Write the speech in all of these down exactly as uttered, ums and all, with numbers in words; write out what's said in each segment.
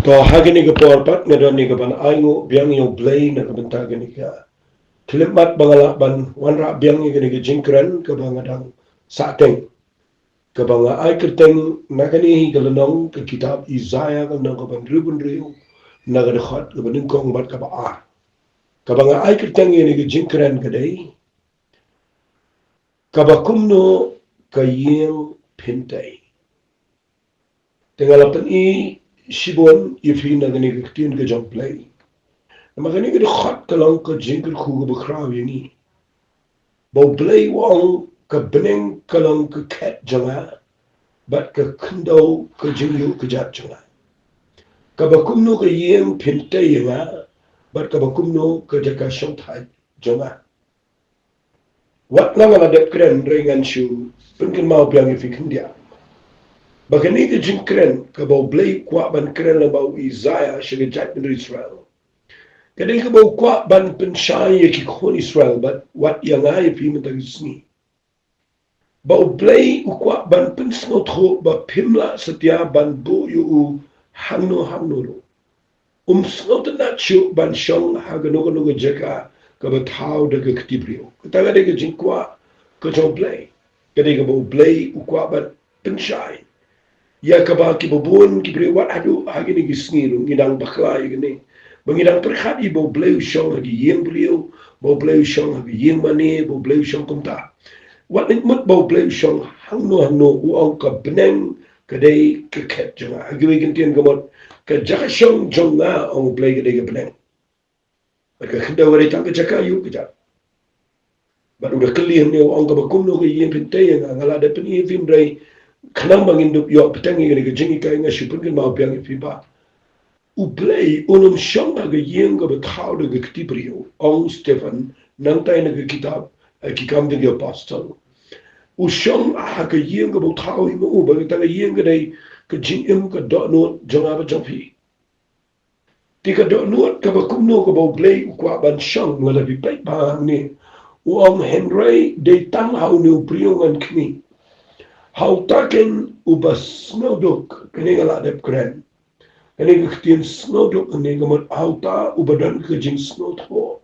To ha kane ka por pat nga don ïa kaban ainguh biang ïa U Blei na ka bynta kane ka khyllipmat ba nga lah ban wanrah biang ïa kane ka jingkren kaba nga dang sahteng, kaba nga ai kyrteng na kane hi ka lynnong, ka kitab Isaiah ka lynnong kaba hynriewphew hynriew, na ka dkhot kaba nyngkong bad kaba ar. Kaba nga ai kyrteng ïa kane ka jingkren ka dei, kaba kumno ka ïing phin tei. Te nga la pyni shibun ïa phi na kane ka ktien ka jong U Blei. Namar kane ka dkhot ka long ka jingkyrkhu kaba khraw ïa ngi, ba U Blei u ong ka bneng ka long ka khet jong nga, bad ka khyndew ka jingïuh kjat jong nga. Kaba kumno ka ïing phin tei ïa nga, bad kaba kumno ka jaka shongthait jong nga. Wat la nga la dep kren, hynrei ngan shu pynkynmaw biang ïa phi khyndiat ba kane ka jingkren kaba U Blei u kwah ban kren lyngba u Isaiah sha ka jaitbynriew Israel, ka dei kaba u kwah ban pynshai ïa ki khun Israel bad wat ïa nga ïa phi mynta ka sngi, ba U Blei u kwah ban pynsngewthuh ba phim lah satia ban buh ïa u hangno hangno ruh. Um sngewtynnat shuh ban shong ha kano kano ka jaka kaba thaw da ka kti briew. Kata ka dei ka jingkwah ka jong U Blei. Ka dei kaba U Blei u kwah ban pynshai ïa kaba kiba bun ki briew, wat haduh ha kine ki sngi ruh ngi dang bakla ïa kane, ba ngi dang pyrkhat ïa ba U Blei u shong ha ki ïing briew, ba U Blei u shong ha ki ïing mane, ba U Blei u shong kumta. Wat leit mut ba U Blei u shong hangno hangno, u ong ka bneng ka dei ka khet jong nga. Ha kiwei ki ktien ka mut ka jaka shong jong nga, ong U Blei, ka dei ka bneng. Bad ka khyndew ka dei tang ka jaka ïuh kjat. Bad u da kylli hangne, u ong kaba kumno ka ïing phin tei ïa nga. Nga la dep pyni ïa phi, hynrei khnang ba ngin dup ïoh bteng ïa kane ka jinghikai, nga shu pynkynmaw biang ïa phi ba U Blei un ym shong ha ka ïing kaba thaw da ka kti briew, ong Stephen, nangtai na ka kitab, eh, Ki Kam jong ki Apostol. U shong ha ka ïing kaba u thaw hi ma u, bad kata ka ïing ka dei ka jingim, ka dohnud jong nga bad jong phi. Te ka dohnud kaba kumno kaba U Blei u kwah ban shong, lada phi peit bha hangne, u ong, hynrei dei tang ha une u briew ngan khmih, ha uta ken uba sngewduk. Kane nga la dep kren. Kane ka ktien sngewduk hangne ka mut ha uta uba don ka jingsngewthuh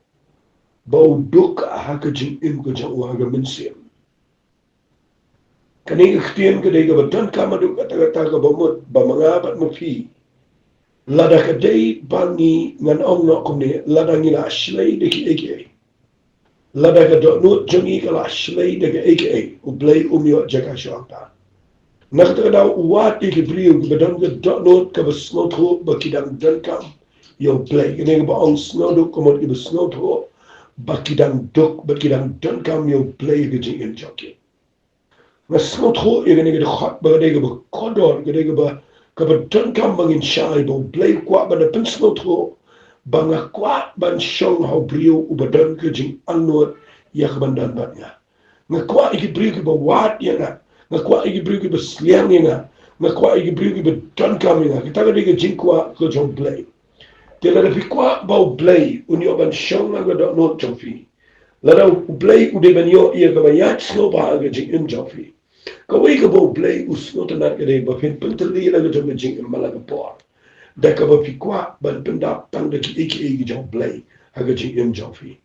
ba u duk ha ka jingim ka jong u ha ka mynsiem. Kane ka ktien ka dei kaba donkam haduh katta katta, kaba mut ba ma nga bad ma phi, lada ka dei ba ngi, ngan ong noh kumne, lada ngi la shlei da kiei kiei, lada ka dohnud jong ngi ka la shlei da kiei kiei, U Blei um ïoh jaka shuh hangta. Na kata ka daw u wad ïa ki briew kiba don ka dohnud kaba sngewthuh ba ki dang donkam ïa U Blei. Kane kaba ong sngewduk ka mut kiba sngewthuh ba ki dang duk bad ki dang donkam ïa U Blei ha ka jingim jong ki. Nga sngewthuh ïa kane ka dkhot ba ka dei kaba kordor, ka dei kaba, kaba donkam ba ngin shai, ba U Blei u kwah ban da pynsngewthuh ba nga kwah ban shong ha u briew uba don ka jingangnud ïa ka ban don bad nga. Nga kwah ïa ki briew kiba wad ïa nga. Nga kwah ïa ki briew kiba sliang ïa nga. Nga kwah ïa ki briew kiba donkam ïa nga. Kata ka dei ka jingkwah ka jong U Blei. Te lada phi kwah ba U Blei un ïoh ban shong ha ka dohnud jong phi, lada U Blei u dei ban ïoh ïa kaba ïaid sngewbha ha ka jingim jong phi, kawei kaba U Blei u sngewtynnat ka dei ba phin pyntylli la ka jong ka jingim man la ka por, da kaba phi kwah ban pyndap tang da kiei kiei ki jong U Blei ha ka jingim jong phi.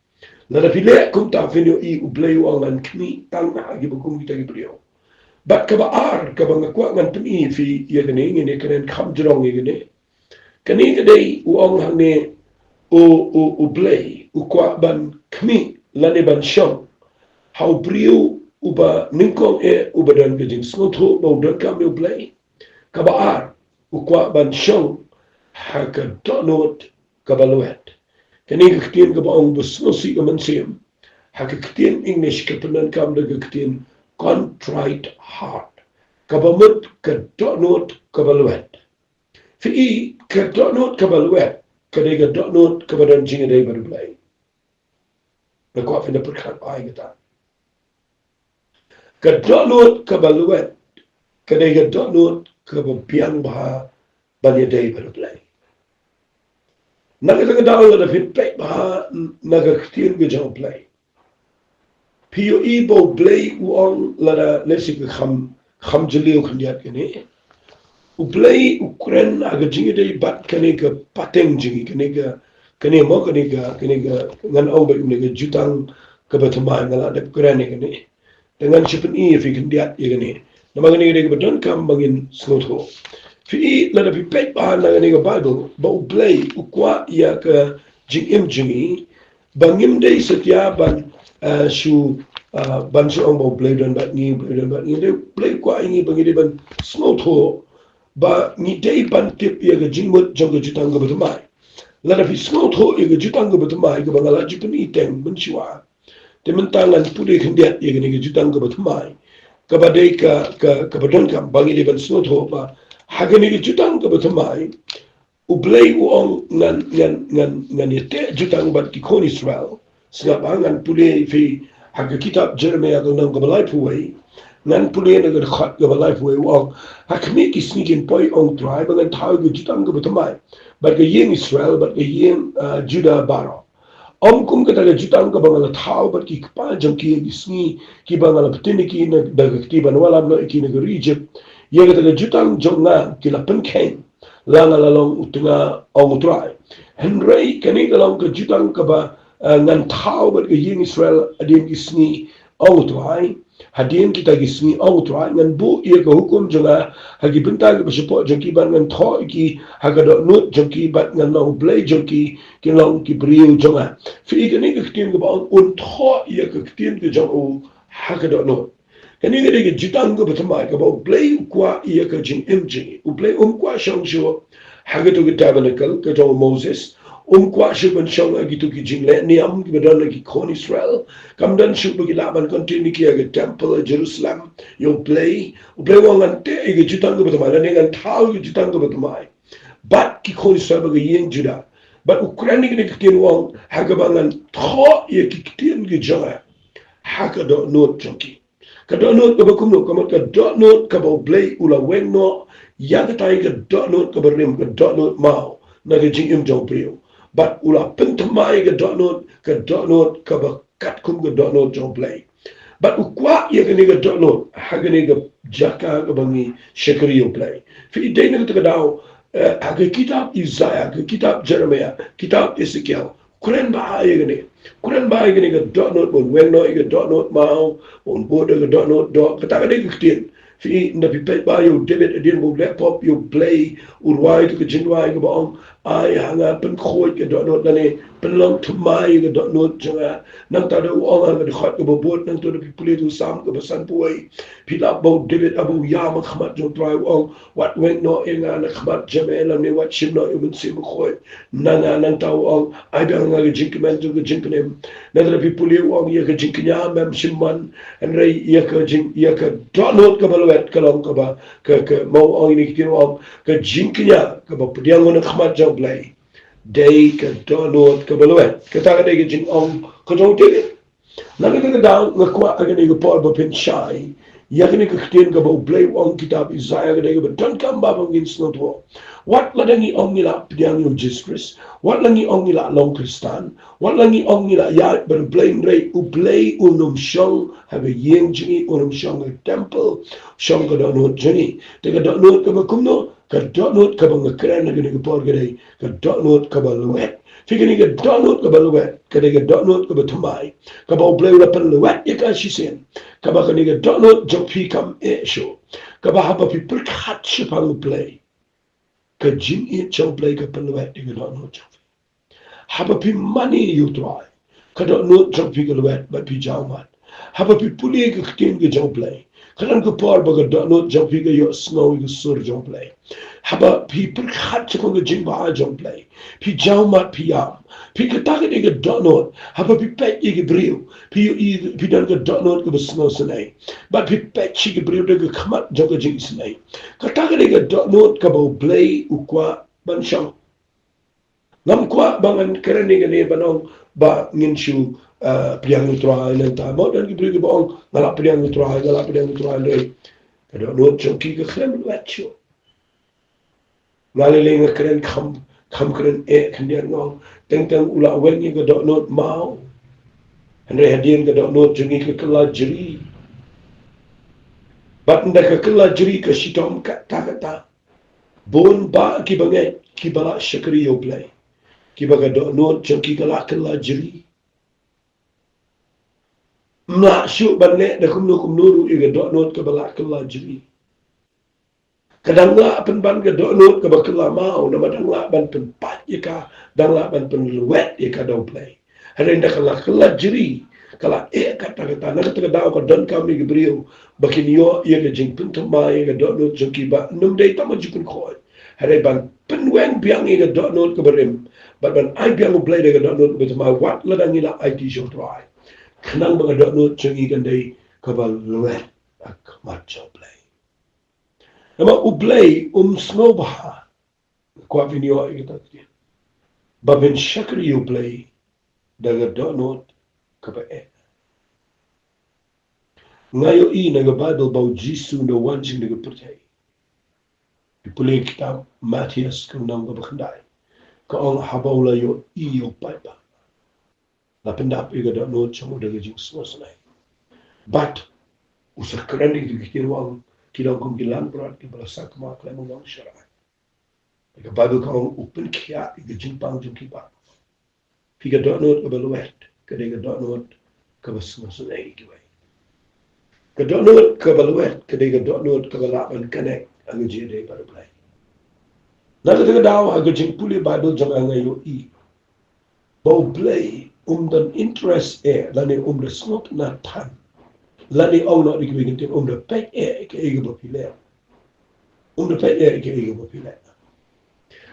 Lada phi leh kumta, phin ïohi U Blei u ong, ngan khmih tang ha kiba kum kita ki briew. Bad kaba ar kaba nga kwah ngan pyni ïa phi ïa kane, ngin ïa kren kham jrong ïa kane. Kane ka dei, u ong hangne, u, u, U Blei u kwah ban khmih lane ban shong ha u briew uba nyngkong eh, uba don ka jingsngewthuh ba u donkam ïa U Blei. Kaba ar, u kwah ban shong ha ka dohnud kaba lwet. Kane ka ktien kaba ong ba sngewsih ka mynsiem, ha ka ktien English ka pyndonkam da ka ktien contrite heart, kaba mut ka dohnud kaba lwet. Phi i, ka dohnud kaba lwet ka dei ka dohnud kaba don jingïadei bad U Blei. Nga kwah phin da pyrkhat ai kata. Ka dohnud kaba lwet ka dei ka dohnud kaba biang bha ban ïadei bad U Blei. Na kata ka daw, lada phin peit bha na ka ktien ka jong U Blei, phi ïohi ba U Blei u ong, lada lehse ka kham, kham jylliew khyndiat kane, U Blei u kren ha ka jingïadei bad kane ka pateng jong ngi, kane ka, kane mo, kane ka, kane ka, ngan ong bad kane ka jutang kaba thymmai, nga la dep kren ïa kane. Te ngan shu pyni ïa phi khyndiat ïa kane. Namar kane ka dei kaba donkam ba ngin sngewthuh. Phi i, lada phi peit bha na kane ka Baibl, ba U Blei u kwah ïa ka jingim jong ngi, ba ngim dei satia ban, eh, shu, eh, ban shu ong ba U Blei u don bad ngi, U Blei u don bad ngi. Dei U Blei u kwah ïa ngi ba ngi dei ban sngewthuh ba ngi dei ban tip ïa ka jingmut jong ka jutang kaba thymmai. Lada phi sngewthuh ïa ka jutang kaba thymmai kaba nga la ju pyni teng mynshuwa, te mynta ngan pule khyndiat ïa kane ka jutang kaba thymmai, kaba dei ka, ka, kaba donkam ba ngi dei ban sngewthuh ba ha kane ka jutang kaba thymmai, U Blei u ong ngan, ngan, ngan, ngan ïateh jutang bad ki khun Israel. Sngap bha, ngan pule ïa phi ha ka kitab Jeremaïah ka lynnong kaba laiphew wei. Ngan pule na ka dkhot kaba laiphew wei, u ong, ha khmih ki sngi kin poi, ong U Trai, ba ngan thaw ïa ka jutang kaba thymmai bad ka ïing Israel bad ka ïing, ah, Judah baroh. Ym kum kata ka jutang kaba nga la thaw bad ki kpa jong ki ha ki sngi kiba nga la btin ïa ki na, da ka kti ban wallam noh ïa ki na ka ri Ijipt. Ïa kata ka jutang jong nga ki la pynkheiñ la nga la long u tnga, ong U Trai. Hynrei kane ka long ka jutang kaba, eh, ngan thaw bad ka ïing Israel hadien ki sngi, ong U Trai. Hadien kita ki sngi, ong U Trai, ngan buh ïa ka hukum jong nga ha ki bynta kiba shapoh jong ki bad ngan thoh ïa ki ha ka dohnud jong ki bad ngan long U Blei jong ki, kin long ki briew jong nga. Phi i kane ka ktien kaba ong un thoh ïa ka ktien ka jong u ha ka dohnud. Kane ka dei ka jutang kaba thymmai kaba U Blei u kwah ïa ka jingim jong ngi. U Blei um kwah shong shuh ha kato ka tabernacle ka jong u Moses. Um kwah shuh ban shong ha kito ki jingleh niam kiba don ha ki khun Israel. Kam don shuh ba ki lah ban continue ki ha ka temple ha Jerusalem. Ïa U Blei, U Blei u ong ngan teh ïa ka jutang kaba thymmai lane ngan thaw ïa ka jutang kaba thymmai bad ki khun Israel bad ka ïing Judah. Bad u kren ïa kane ka ktien u ong ha kaba ngan thoh ïa ki ktien ki jong nga ha ka dohnud jong ki. Ka dohnud kaba kumno? Ka mut ka dohnud kaba U Blei u la weng noh ïa kata ka dohnud kaba rim, ka dohnud maw na ka jingim jong u briew. Bad u la pynthymmai ka dohnud, ka dohnud kaba katkum ka dohnud jong U Blei. Bad u kwah ïa kane ka dohnud ha kane ka jaka kaba ngi shakri ïa U Blei. Phi i, dei na kata ka daw, eh, ha ka kitab Isaiah, ka kitab Jeremiah, kitab Ezekiel, kren bha ïa kane. Kren bha ïa kane ka dohnud, ba un weng noh ïa ka dohnud maw, ba un bud da ka dohnud doh. Kata ka dei ka ktien. Phi i, ynda phi peit bha ïa u David hadien ba u leh pop ïa U Blei, u rwai ïa ka jingrwai kaba ong, ai ha nga pynkhuid ka dohnud lane pynlong thymmai ïa ka dohnud jong nga. Nangta da u ong ha ka dkhot kaba bud, nangta da phi pule ïa u Salm kaba sanphew wei, phi lap ba u David haba u ïam ha khmat jong U Trai u ong, wat weng noh ïa nga na khmat jong me lane wat shim noh ïa u Mynsiem Bakhuid na nga. Nangta u ong, ai biang ha nga ka jingkmen jong ka jingpynim. Nangta da phi pule u ong, ïa ka jingkñia mem shym mon, hynrei ïa ka jing, ïa ka dohnud kaba lwet ka long kaba, ka, ka, ma u ong ïa kine ki ktien u ong, ka jingkñia kaba pdiang na khmat jong U Blei dei ka dohnud kaba lwet. Kata ka dei ka jingong ka jong u David. Na kata ka daw nga kwah ha kane ka por ba phin shai ïa kane ka ktien kaba U Blei u ong, kitab Isaiah ka dei kaba donkam ba ngin sngewthuh. Wat lada ngi ong ngi la pdiang ïa u Jisu Khrist, wat la ngi ong ngi la long Khristan, wat la ngi ong ngi la ïaid bad U Blei, hynrei U Blei un ym shong ha ka ïing jong ngi, un ym shong ha ka temple, shong ka dohnud jong ngi. Te ka dohnud kaba kumno? Ka dohnud kaba nga kren ha kane ka por ka dei ka dohnud kaba lwet. Phi, kane ka dohnud kaba lwet ka dei ka dohnud kaba thymmai, kaba U Blei u la pynlwet ïa ka shisien. Kaba kane ka dohnud jong phi kam eh shuh. Kaba haba phi pyrkhat shaphang U Blei, ka jingïeit jong U Blei ka pynlwet ïa ka dohnud jong phi. Haba phi mane ïa U Trai, ka dohnud jong phi ka lwet bad phi jaw mat. Haba phi pule ïa ka ktien ka jong U Blei, ka don ka por ba ka dohnud jong phi ka ïohsngew ïa ka sur jong U Blei. Haba phi pyrkhat shaphang ka jingbha jong U Blei, phi jaw mat, phi ïam, phi, kata ka dei ka dohnud. Haba phi peit ïa ki briew, phi ïohi, phi don ka dohnud kaba sngewsynei. Bad phi peit sha ki briew da ka khmat jong ka jingisynei. Kata ka dei ka dohnud kaba U Blei u kwah ban shong. Ngam kwah ba ngan kren ïa kane ban ong ba ngin shu, eh, pdiang ïa U Trai nangta. Mo, don ki briew kiba ong, nga la pdiang ïa U Trai, nga la pdiang ïa U Trai, hynrei ka dohnud jong ki ka khlem lwet shuh. Nga lei lei nga kren, kham, kham kren eh khyndiat, nga ong, teng teng u la weng ïa ka dohnud maw, hynrei hadien ka dohnud jong ngi ka kylla jri. Bad ynda ka kylla jri ka shitom katta katta, Bun bah ki bangeit ki ba la shakri ïa U Blei, ki ba ka dohnud jong ki ka la kylla jri. Ym lah shuh ban leh da kumno kumno ruh ïa ka dohnud ka ba la kylla jri. Ka dang lah pynban ka dohnud ka ba kylla maw, namar dang lah ban pynpait ïa ka, dang lah ban pynlwet ïa ka da U Blei. Hynrei ynda ka la kylla jri, ka la eh katta katta, na kata ka daw ka donkam ïa ki briew ba kin ïoh ïa ka jingpynthymmai ïa ka dohnud jong ki ba ym dei tang ban jingpynkhuid, hynrei ban pynweng biang ïa ka dohnud ka ba rim, bad ban ai biang U Blei da ka dohnud ka ba thymmai, wat lada ngi la aiti sha U Trai, khnang ba ka dohnud jong ngi kan dei ka ba lwet ha khmat jong U Blei. Namar U Blei um sngewbha, kwah phin ïoh ïa kata ka ktien, ba phin shakri ïa U Blei da ka dohnud ka ba eh. Nga ïohi na ka Baibl ba U Jisu u da wan sha kane ka pyrthei. Phi pule kitab Mathaios ka lynnong ka ba khyndai, ka ong haba u la ïohi ïa u paidbah, la pyndap ïa ka dohnud jong u da ka jingsngewsynei. Bad u sa kren ïa ki ktien, u ong, ki long kum ki langbrot ki ba la sakma khlem u nongsharai. Ka Baibl ka ong u pynkhiah ïa ka jingpang jong ki paidbah. Phi, ka dohnud ka ba lwet ka dei ka dohnud ka ba sngewsynei ïa kiwei. Ka dohnud ka ba lwet ka dei ka dohnud ka ba lah ban connect ha ka jingïadei bad U Blei. Na kata ka daw ha ka jingpule Baibl jong nga, nga ïohi ba U Blei um don interest eh, lane um da sngewtynnad than, lane ong noh da kiwei ki ktien, um da peit eh ïa kaei ka ba phi leh. Um da peit eh ïa kaei ka ba phi leh.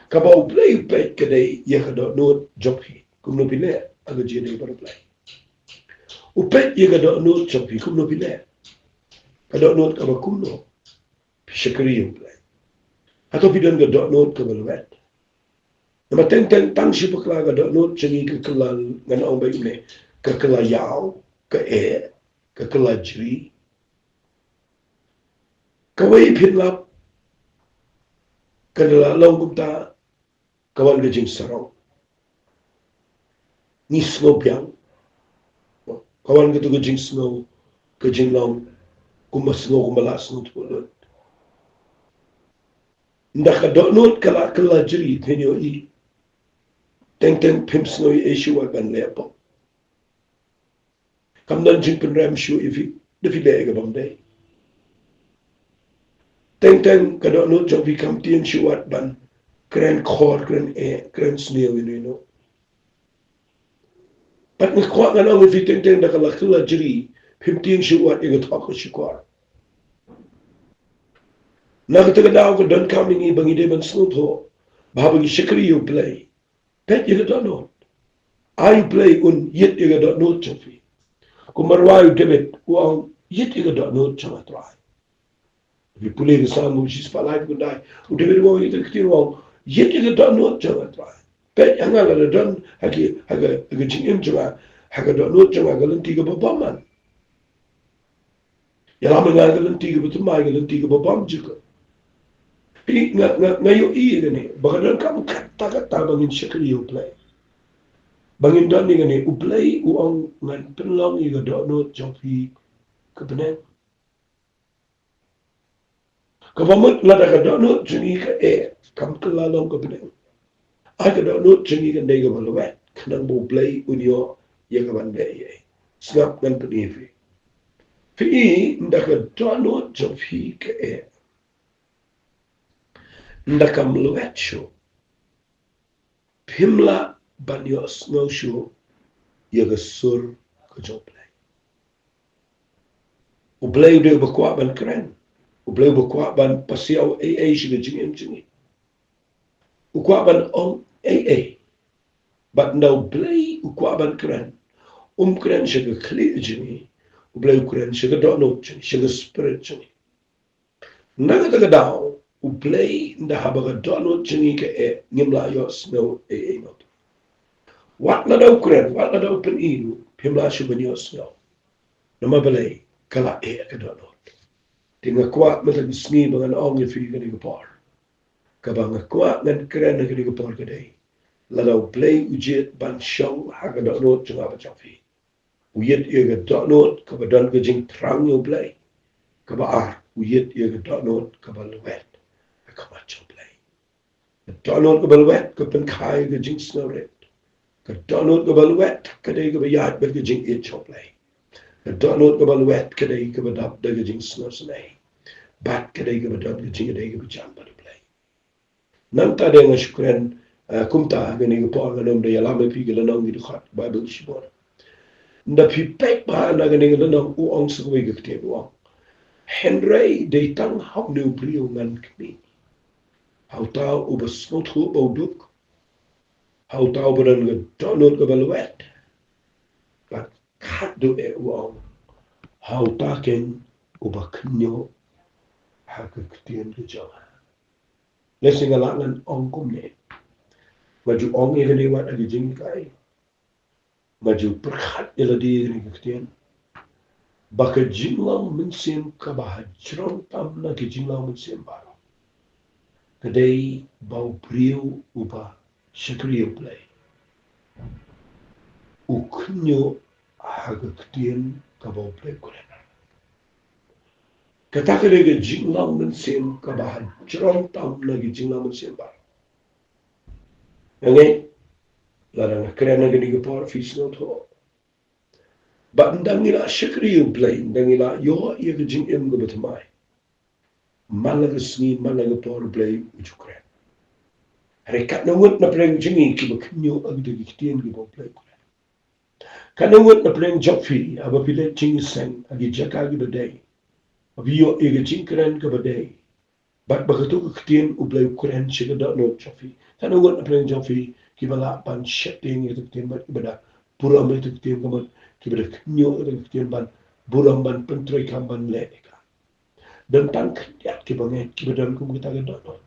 Ka ba U Blei u peit ka dei ïa ka dohnud jong phi, kumno phi leh ha ka jingïadei bad U Blei. U peit ïa ka dohnud jong phi, kumno phi leh. Ka dohnud ka ba kumno phi shakri ïa U Blei. Hato phi don ka dohnud ka ba lwet? Namar teng teng tang shi bakla ka dohnud jong ngi ka kylla, ngan ong ba ine, ka kylla ïaw, ka eh, ka kylla jri. Kawei phin lap, ka la long kumta, ka wan ka jingsarong. Ngi sngew biang. Ka wan katu ka jingsngew, ka jinglong kumba sngew, kumba la sngew tput lut. Ynda ka dohnud ka la kylla jri, phin ïohi, teng teng phim sngew ei ei shuh wat ban leh pop. Kam don jingpynrem shuh ïa phi da phi leh ïa ka bym dei. Teng teng ka dohnud jong phi kam tieng shuh wat ban kren khor, kren eh, kren sniew ïa uno uno. Bad nga kwah ngan ong ïa phi, teng teng da ka la kylla jri, phim tieng shuh wat ïa ka thok ka shukor. Na kata ka daw ka donkam ïa ngi ba ngi dei ban sngewthuh ba haba ngi shakri ïa U Blei, peit ïa ka dohnud. Ai U Blei un ïit ïa ka dohnud jong phi. Kumba rwai u David, u ong, ïit ïa ka dohnud jong nga Trai. Phi pule ka Salm u shispah lai phew khyndai, u David u ong ïa ka ktien, u ong, ïit ïa ka dohnud jong nga Trai. Peit ha nga, lada don ha ki, ha ka, ha ka jingim jong nga, ha ka dohnud jong nga ka lynti ka ba bymman. Ïalam ïa nga ka lynti ka ba thymmai, ka lynti ka ba bymjukut. Phi, nga, nga, nga ïohi ïa kane ba ka donkam katta katta ba ngin shakri ïa U Blei, ba ngin don ïa kane. U Blei u ong, ngan pynlong ïa ka dohnud jong phi ka bneng. Kaba mut lada ka dohnud jong ngi ka eh, kam kylla long ka bneng, ai ka dohnud jong ngi kan dei kaba lwet, khnang ba U Blei un ïoh ïa ka ban leh ei ei. Sngap, ngan pyni ïa phi. Phi i, ynda ka dohnud jong phi ka eh, ynda kam lwet shuh, phim lah ban ïohsngew shuh ïa ka sur ka jong U Blei. U Blei u dei uba kwah ban kren. U Blei uba kwah ban pasiaw ei ei sha ka jingim jong ngi. U kwah ban ong ei ei. Bad ynda U Blei u kwah ban kren, um kren sha ka khlieh jong ngi. U Blei u kren sha ka dohnud jong ngi, sha ka spirit jong ngi. Na kata ka daw, U Blei, ynda haba ka dohnud jong ngi ka eh, ngim lah ïohsngew ei ei noh. Wat lada u kren, wat lada u pyni ruh, phim lah shuh ban ïohsngew. Namar balei? Ka la eh ka dohnud. Te nga kwah mynta ka sngi ba ngan ong ïa phi kane ka por. Kaba nga kwah ngan kren ha kane ka por ka dei, lada U Blei u jied ban shong ha ka dohnud jong nga bad jong phi, u ïit ïa ka dohnud kaba don ka jingthrang ïa U Blei. Kaba ar, u ïit ïa ka dohnud kaba lwet ha khmat jong U Blei. Ka dohnud kaba lwet ka pynkha ïa ka jingsngewrit. Ka dohnud kaba lwet ka dei kaba ïaid bad ka jingïeit sha U Blei. Ka dohnud kaba lwet ka dei kaba dap da ka jingsngewsynei. Bad ka dei kaba don ka jingïadei kaba jan bad U Blei. Nangta de nga shu kren, eh, kumta ha kane ka por ngan ym da ïalam ïa phi ki lynnong ki dkhot Baibl shibun. Ynda phi peit bha na kane ka lynnong u ong sa kawei ka ktien u ong. Hynrei dei tang ha une u briew ngan khmih. Ha uta uba sngewthuh ba u duk. Ha uta uba don ka dohnud kaba lwet. Bad khatduh eh u ong. Ha uta keiñ uba khynñiuh ha ka ktien ka jong nga. Lehse nga lah ngan ong kumne. Nga ju ong ïa kane wat ha ka jinghikai. Nga ju pyrkhat ïa lade ïa kane ka ktien. Ba ka jinglong mynsiem kaba hajrong tam na ki jinglong mynsiem baroh ka dei ba u briew uba shakri U Blei u khynñiuh ha ka ktien kaba U Blei u kren. Kata ka dei ka jinglong mynsiem kaba hajrong tam na ki jinglong mynsiem baroh. Nga ngeit lada nga kren ha kane ka por phi sngewthuh. Bad ynda ngi la shakri U Blei, ynda ngi la ïoh ïa ka jingim kaba thymmai, man la ka sngi, man la ka por U Blei u ju kren. Hynrei katno ngut na pdeng jong ngi kiba khynñiuh ha kata ka ktien kaba U Blei u kren. Katno ngut na pdeng jong phi haba phi leit jingïaseng ha ki jaka kiba dei, haba ïoh ïa ka jingkren kaba dei, bad ba kato ka ktien U Blei u kren sha ka dohnud jong phi. Katno ngut na pdeng jong phi kiba lah ban sheptieng ïa kato ka ktien bad kiba da burom ïa kato ka ktien, ka mut kiba da khynñiuh ïa kato ka ktien ban burom, ban pyntreikam, ban leh ïa ka. Don tang khyndiat kiba ngeit kiba don kum kata ka dohnud.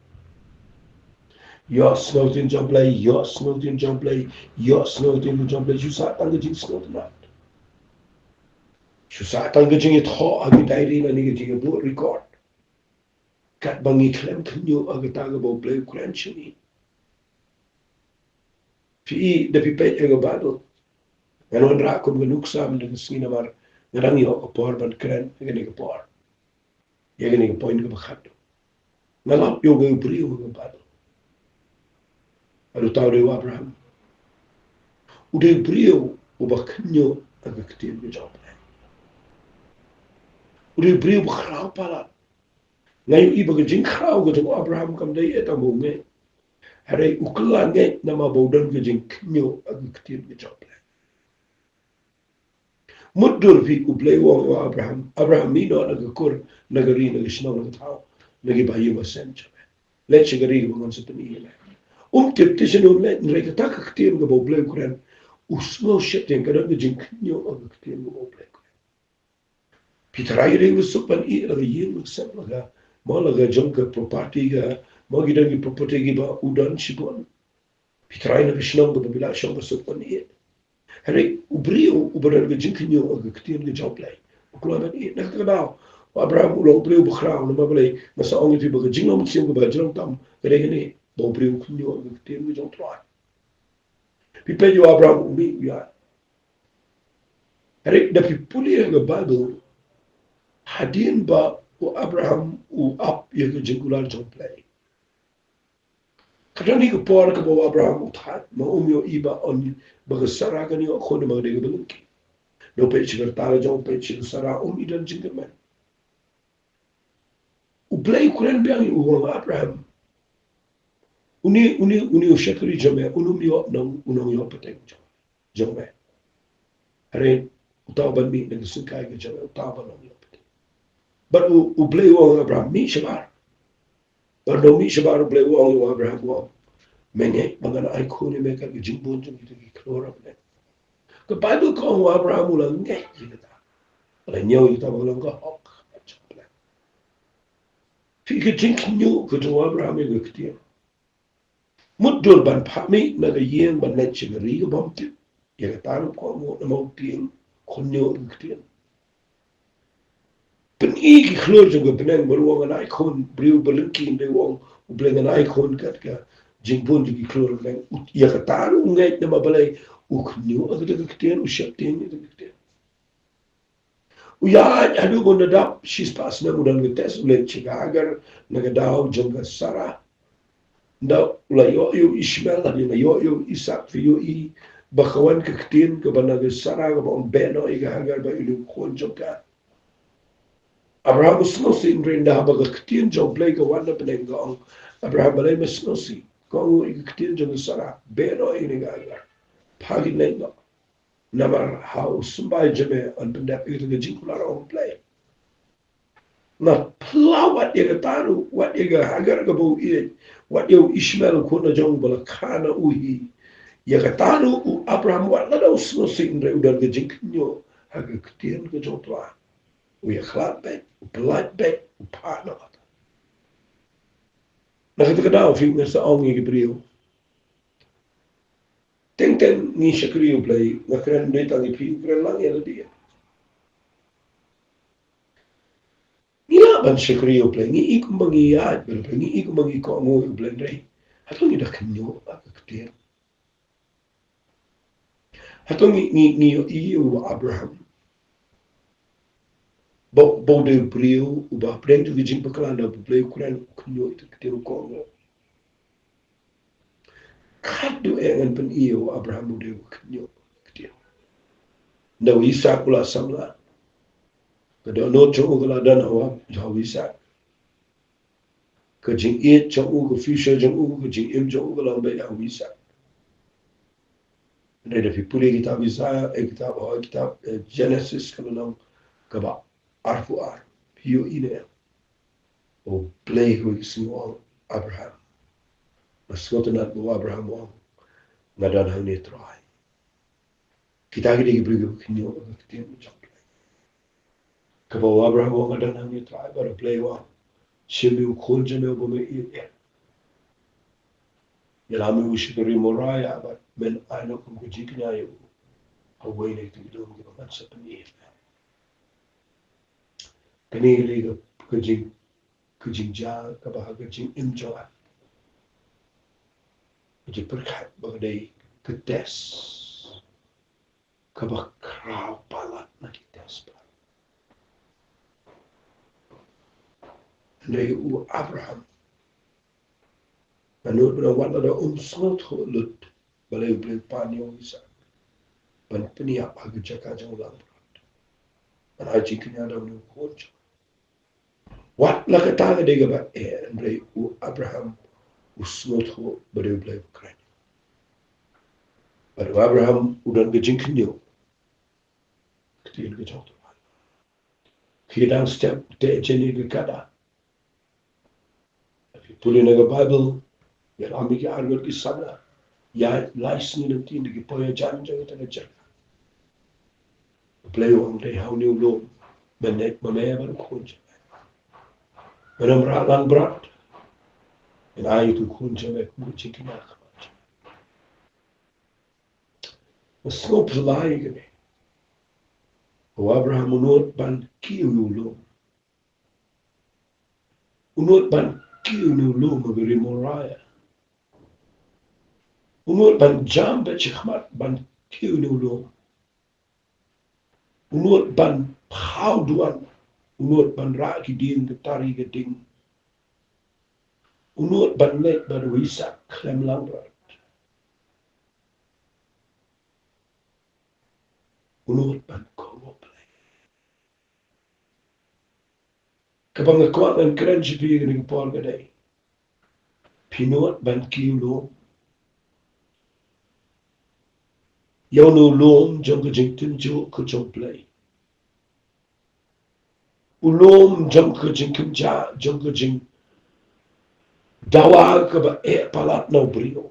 Ïohsngew ktien jong U Blei, ïohsngew ktien jong U Blei, ïohsngew ktien jong U Blei, shu sah tang ka jingsngewtynnat. Shu sah tang ka jingïathoh ha ki diary lane ka jingïabuh record. Katba ngi khlem khynñiuh ha kata kaba U Blei u kren sha ngi. Phi i, da phi peit ïa ka Baibl. Ngan wanrah kum ka nuksa mynta ka sngi namar nga dang ïoh ka por ban kren ïa kane ka por, ïa kane ka point kaba khatduh. Nga lap ïa uwei u briew ha ka Baibl. Haduh uta u dei u Abraham. U dei u briew uba khynñiuh ha ka ktien ka jong U Blei. U dei u briew uba khraw palat. Nga ïohi ba ka jingkhraw ka jong u Abraham kam dei eh tang ba u ngeit. Hynrei u kylla ngeit namar ba u don ka jingkhynñiuh ha ka ktien ka jong U Blei. Mutdur phi, U Blei u ong ïa u Abraham, Abraham, mih noh na ka kur, na ka ri, na ka shnong, na ka thaw, na ki ba ïing ba sem jong me. Leit sha ka ri kaba ngan sa pyni ïa me. Um tip te shano un leit, hynrei kata ka ktien kaba U Blei u kren, u sngew sheptieng, ka don ka jingkhynñiuh ha ka ktien kaba U Blei u kren. Phi tharai dei ba suk ban ïeh la ka ïing, la ka sem, la ka, mo la ka jong ka property ka, mo ki don ki property kiba u don shibun. Phi tharai na ka shnong kaba phi la shong ba suk ban ïeh. Hynrei u briew uba don ka jingkhynñiuh ha ka ktien ka jong U Blei u kloi ban ïeh. Na kata ka daw u Abraham u long u briew uba khraw namar balei? Nga sa ong ïa phi ba ka jinglong mynsiem kaba hajrong tam ka dei kane, ba u briew u khynñiuh ha ka ktien ka jong U Trai. Phi peit ïa u Abraham u mih u ïaid. Hynrei da phi pule ïa ka Baibl, hadien ba u Abraham u ap ïa ka jingkular jong U Blei, ka don hi ka por kaba u Abraham u thait, ma um ïohi ba un, ba ka Sara kan ïoh khun namar ka dei kaba lyngkhi. Da u peit sha ka rta la jong, u peit sha ka Sara, um i don jingkyrmen. U Blei u kren biang ïa u, u ong, Abraham, une, une, une u shakri jong me un ym ïoh nong, u nongïoh pateng jong, jong me. Hynrei uta uban mih na ka syngkai ka jong me, uta uban nongïoh pateng. Bad u, U Blei u ong, Abraham, mih shabar. Bad ynda u mih shabar, U Blei u ong ïa u Abraham, u ong, me ngeit ba ngan ai khun ïa me kat ka jingbun jong kita ki khlur ha bneng? Ka Baibl ka ong u Abraham u la ngeit ïa kata. U la ñiew ïa kata ba ka long ka hok. Phi, ka jingkhynñiuh ka jong u Abraham ïa ka ktien. Mutdur ban phah mih na ka ïing ban leit sha ka ri kaba ym tip, ïa kata ruh ka ong u, namar u tieng, khynñiuh ïa ka ktien. Pyni ki khlur jong ka bneng, bad u ong ngan ai khun, briew ba lyngkhi, hynrei u ong U Blei ngan ai khun kat ka jingbun jong ki khlur bneng. Ïa kata ruh u ngeit namar balei? U khynñiuh ïa kata ka ktien, u sheptieng ïa kata ka ktien. U ïaid haduh ba u dap shispah snem, u don ka test, u leit sha ka Hagar na ka daw jong ka Sara. Nda u la ïoh ïa u Ishmael, hadien la ïoh ïa u Isaak, phi ïohi ba ka wan ka ktien kaba na ka Sara kaba ong, "Beh noh ïa ka Hagar ba ïa une u khun jong ka." Abraham u sngewsih, hynrei nda haba ka ktien jong U Blei ka wan na pdeng ka ong, "Abraham, balei me sngewsih?" Ka ong, "Ïa ka ktien jong ka Sara, beh noh ïa une ka Hagar. Phah kin leit noh. Namar ha u symbai jong me yn pyndep ïa ka jingkular ong U Blei." Nga pynlait wat ïa kata ruh, wat ïa ka Hagar kaba u ïeit, wat ïa u Ishmael u khun la jong ba la kha na u hi. Ïa kata ruh u Abraham wat la da u sngewsih, hynrei u don ka jingkhynñiuh ha ka ktien ka jong U Trai. U ïakhlad beit, u pynlait beit, u phah noh. Na kata ka daw phi, nga sa ong ïa ki briew, teng teng ngi shakri U Blei, nga kren dei tang ïa phi, nga kren lang ïa lade. Ngi lah ban shakri U Blei, ngi i kumba ngi ïaid bad U Blei, ngi i kumba ngi kohnguh ïa U Blei, hynrei hato ngi da khynñiuh ha ka ktien? Hato ngi, ngi, ngi ïohi ïa u Abraham ba, ba u dei u briew uba pdeng jong ka jingpakla na U Blei u kren, u khynñiuh ïa ka ktien, u kohnguh? Khadduh eh ngan pyni ïa u Abraham u dei u khynñiuh ktien. Nda u Isaak u la samla. Ka dohnud jong u ka la don ha u, ha u Isaak. Ka jingïeit jong u, ka future jong u, ka jingim jong u ka long beit ha u Isaak. Hynrei da phi pule kitab Isaiah, eh, kitab, oh, kitab, eh, Genesis ka lynnong kaba arphew ar, phi ïohi ne em? U Blei u sngew ong, Abraham. Nga sngewtynnad ba u Abraham u ong, nga don hangne Trai. Kita ki dei ki briew kiba khynñiuh ha ka ktien jong U Blei. Kaba u Abraham u ong, nga don hangne Trai, bad U Blei u ong, shim ïa u khun jong me uba me ïeit, ïalam ïa u sha ka ri Moriah, bad men ai noh kum ka jingkñia ïa u ha uwei na kita ki lum kiba ngan sa pyni ïa phi. Kane ka dei ka, ka jing, ka jingjia kaba ha ka jingim jong nga, ka jingpyrkhat ba ka dei ka test kaba khraw palat na ki test ba. Hynrei u Abraham, nga nud ba wat la da um sngewthuh lut balei U Blei u pan ïa u Isaak ban pynïap ha ka jaka jong u langbrot, ban ai jingkñia da une u khun jong u. Wat la kata ka dei kaba eh, hynrei u Abraham u sngewthuh ba dei U Blei u kren. Bad u Abraham u don ka jingkhynñiuh. Ktien ka jong U Trai. Ki dang step te jeni ka kada. Phi pule na ka Baibl, ïalam ïa ki arngut ki samla. Ïa lai sngi lynti da ki poi hajan jong kita ka jaka. U Blei u ong, dei ha une u lum men leit ma me bad u khun jong me. Men ym rah langbrot. Men ai ïa u khun jong me kum ka jingkñia. Nga sngew phylla ïa kane. U Abraham u nud ban kiew ïa u lum. U nud ban kiew ïa une u lum ha ka ri Moriah. U nud ban jam bad shakhmat ban kiew ïa une u lum. U nud ban phaw duwan. U nud ban rah ki dieng, ka tari ka ding. U nud ban leit bad u Isaak khlem langbrot. U nud ban kohnguh Blei. Kaba nga kwah ngan kren sha phi kane ka por ka dei, phi nud ban kiew lum ïa une u lum jong ka jingtynjuh ka jong U Blei, u lum jong ka jingkynjah, jong ka jingdawa kaba eh palat na u briew.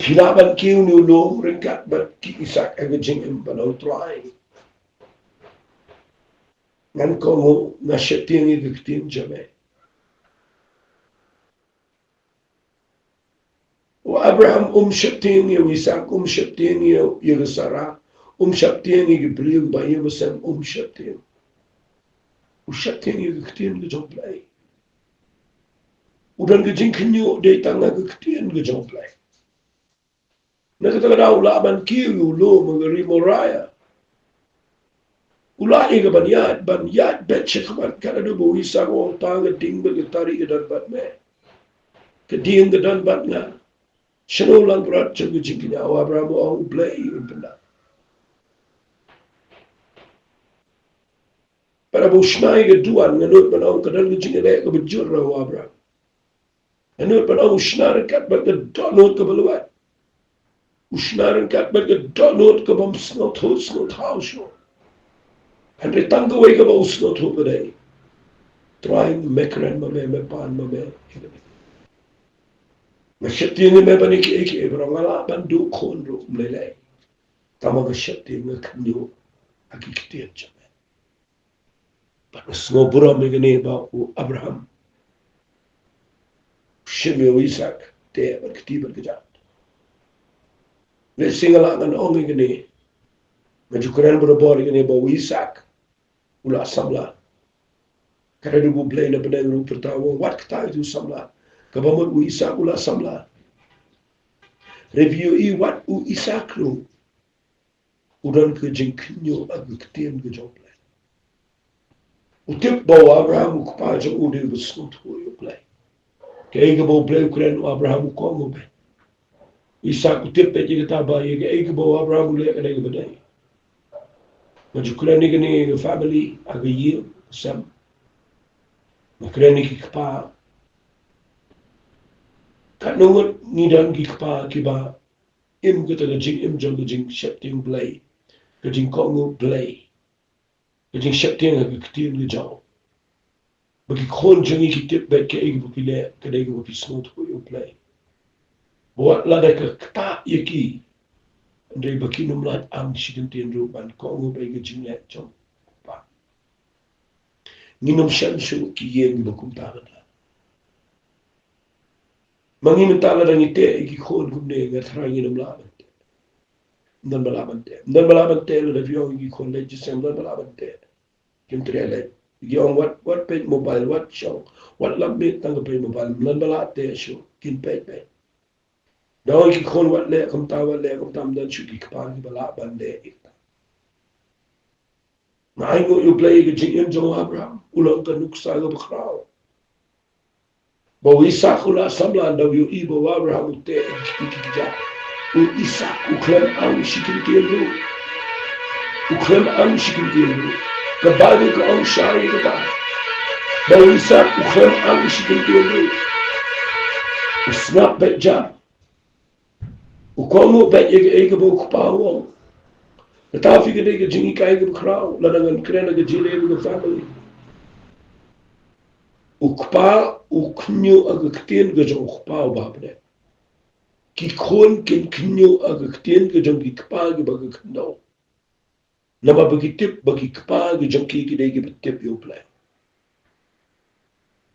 Phi lah ban kiew ïa une u lum ryngkat bad ki Isaak ha ka jingim bad U Trai. Ngan kohnguh, nga sheptieng ïa ka ktien jong me. U Abraham um sheptieng ïa u Isaak, um sheptieng ïa, ïa ka Sara, um sheptieng ïa ki briew ba ïa ba sem, um sheptieng. U sheptieng ïa ka ktien ka jong U Blei. U don ka jingkhynñiuh dei tang ha ka ktien ka jong U Blei. Na kata ka daw u lah ban kiew ïa u lum ha ka ri Moriah. U lah ïa ka ban ïaid, ban ïaid beit shakhmat, ka la dei ba u Isak u ong, tang ka ding bad ka tari ka don bad me. Ka ding ka don bad nga. Shano langbrot jong ka jingkñia? U Abraham u ong, U Blei un pyndap. Bad haba u shna ïa ka duwan, nga nud ban ong ka don ka jingïaleh kaba jur na u Abraham. Nga nud ban ong u shna ryngkat bad ka dohnud kaba lwet. U shna ryngkat bad ka dohnud kabym sngewthuh sngewthaw shuh. Hynrei tang kawei kaba u sngewthuh ka dei, Trai, me kren ma me, me pan ma me. Nga sheptieng ïa me ban ïa kiei kiei baroh, nga lah ban duh khun ruh, ym lei lei. Tangba nga sheptieng, nga kynñiuh ha ki ktien jong me. Bad nga sngew burom ïa kane ba u Abraham u shim ïa u Isak, teh bad kti bad kjat. Lehse nga lah ngan ong ïa kane, nga ju kren barabor ïa kane ba u Isak u la samla. Ka dei ba U Blei na bneng ruh u pyrta, u ong, wat kata ïa u samla. Kaba mut u Isak u la samla. Hynrei phi ïohi, wat u Isak ruh u don ka jingkynñiuh ha ka ktien ka jong U Blei. U tip ba u Abraham u kpa jong u dei uba sngewthuh ïa U Blei. Kaei kaba U Blei u kren, u Abraham u kohnguh beit. Isak u tip beit ïa kata ba ïa kaei kaba u Abraham u leh ka dei kaba dei. Nga ju kren ïa kane ïa ka family, ha ka ïing ka sem. Nga kren ïa ki kpa. Katno ngut ngi don ki kpa kiba im kata ka jingim jong ka jingsheptieng Blei, ka jingkohnguh Blei, ka jingsheptieng ha ka ktien ka jong u. Ba ki khun jong ngi ki tip beit kaei kaba phi leh ka dei kaba phi sngewthuh ïa U Blei. Ba wat lada ka ktah ïa ki, hynrei ba kin ym lait ang shi kyntien ruh ban kohnguh beit ïa ka jingleh jong u kpa. Ngin ym shem shuh ki ïing kiba kumta mynta. Ma ngi mynta lada ngi teh ïa ki khun kumne, nga tharai ngin ym lah ban teh. Ym don ba lah ban teh. Ym don ba lah ban teh lada phi ong ïa ki khun leit jingïaseng, ym don ba lah ban teh. Kim treh leit. Ki ong wat, wat peit mobile, wat shong, wat lap miet tang ka peit mobile, ym don ba lah teh shuh, kin peit peit. Da ong ïa ki khun wat leh kumta, wat leh kumta, ym don shuh ki kpa kiba lah ban leh ïa kata. Nga ainguh ïa U Blei ïa ka jingim jong u Abraham, u long ka nuksa kaba khraw. Ba u Isak u la samla, da u ïohi ba u Abraham u teh ïa ki kjat. U Isak u khlem ang shi kyntien ruh. U khlem ang shi kyntien ruh. Ka Baibl ka ong shai ïa kata. Ba u Isak u khlem ang shi kyntien ruh. U sngap beit jam. U kohnguh beit ïa kaei kaba u kpa u ong. Kata phi ka dei ka jinghikai kaba khraw, lada ngan kren ha ka jingïaleh ka family. U kpa u kynñiuh ha ka ktien ka jong u kpa uba ha bneng. Ki khun kin kynñiuh ha ka ktien ka jong ki kpa kiba ha ka khyndew. Namar ba ki tip ba ki kpa ki jong ki ki dei kiba tip ïa U Blei.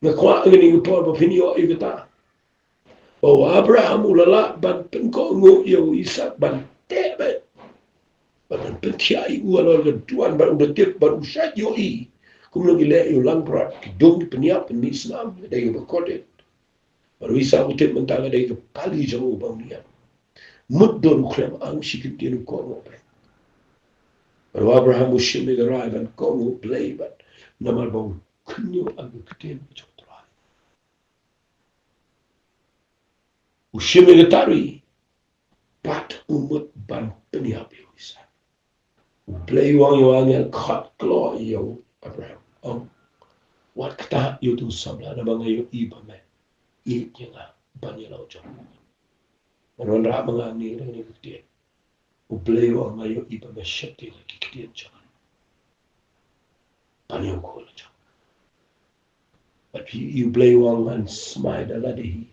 Nga kwah ha kane ka por ba phin ïoh ïa kata. Ba u Abraham u la lah ban pynkohnguh ïa u Isak ban teh beit. Ban, ban pynthiah ïa u halor ka duwan, bad u da tip bad u shait ïohi. Kumno ki leh ïa u langbrot, ki dung, ki pynïap, pynmih snam, ka dei kaba kordit. Bad u Isak u tip mynta ka dei ka pali jong u ba un ïap. Mutdur u khlem ang shi kyntien, u kohnguh beit. Bad u Abraham u shim ïa ka rai ban kohnguh Blei bad namar ba u kynñiuh ha ka ktien ka jong U Trai. U shim ïa ka tari bad u mut ban pynïap ïa u Isak. U Blei u ong ïa u angel, khot kloi ïa u Abraham, ong, wat ktah ïa uto u samla, namar nga ïohi ba me ïeit ïa nga ban ïa la u jong. Ngan wanrah ma nga hangne da kane ka ktien. U Blei u ong, nga ïohi ba me sheptieng ha ki ktien jong nga ban ïa u khun la jong. Bad phi ïohi U Blei u ong, ngan smai da lade hi.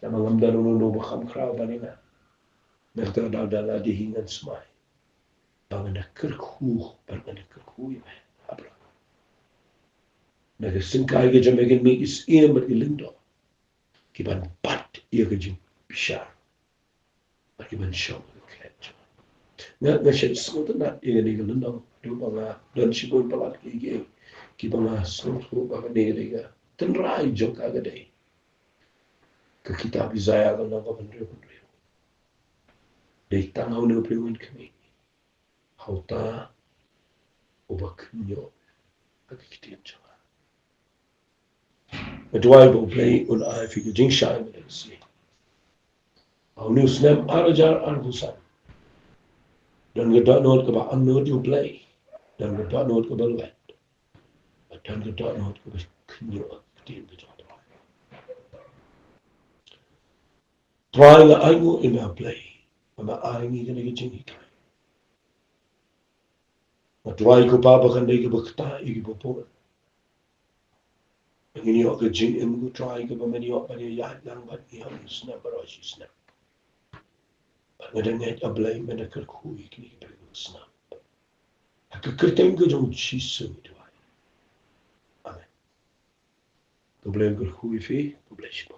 Namar ngam don uno uno ba kham khraw ban ïa nga. Nangta da, da lade hi ngan smai. Ba ngan da kyrkhu, ba ngan da kyrkhu ïa me, Abraham. Na ka syngkai ka jong me kin mih ki syiem bad ki lyngdoh, ki ban bat ïa ka jingbishar, bad ki ban shong ha ka klet jong me. Nga, nga shait sngewtynnat ïa kane ka lynnong, haduh ba nga don shibun palat kiei kiei kiba nga sngewthuh ba kane ka dei ka tynrai jong ka, ka dei ka kitab Isaiah ka lynnong kaba hynriew hynriew. Dei tang ha une u briew ngan khmih. Ha uta uba kynjoh ha ka ktien jong nga. Nga duwai ba U Blei un ai ïa phi ka jingshai mynta ka sngi. Ha une u snem ar hajar arphew san, don ka dohnud kaba angnud ïa U Blei, don ka dohnud kaba lait, don ka dohnud kaba kynjoh ha ka ktien ka jong U Trai. Trai, nga ainguh ïa me Blei ba me ai ïa ngi kane ka jinghikai. Nga duwai ko Pa ba kan dei kaba ktah ïa kiba bun. Ngin ïoh ka jingim ko Trai kaba men ïoh ban ïaid lang bad ngi ha une u snem baroh shi snem. Bad nga da ngeit A Blei men da kyrkhu ïa kine kiba ïohsnam. Ha ka kyrteng ka jong U Jisu ngi duwai. Amen. Ko Blei un kyrkhu ïa phi, ko Blei sha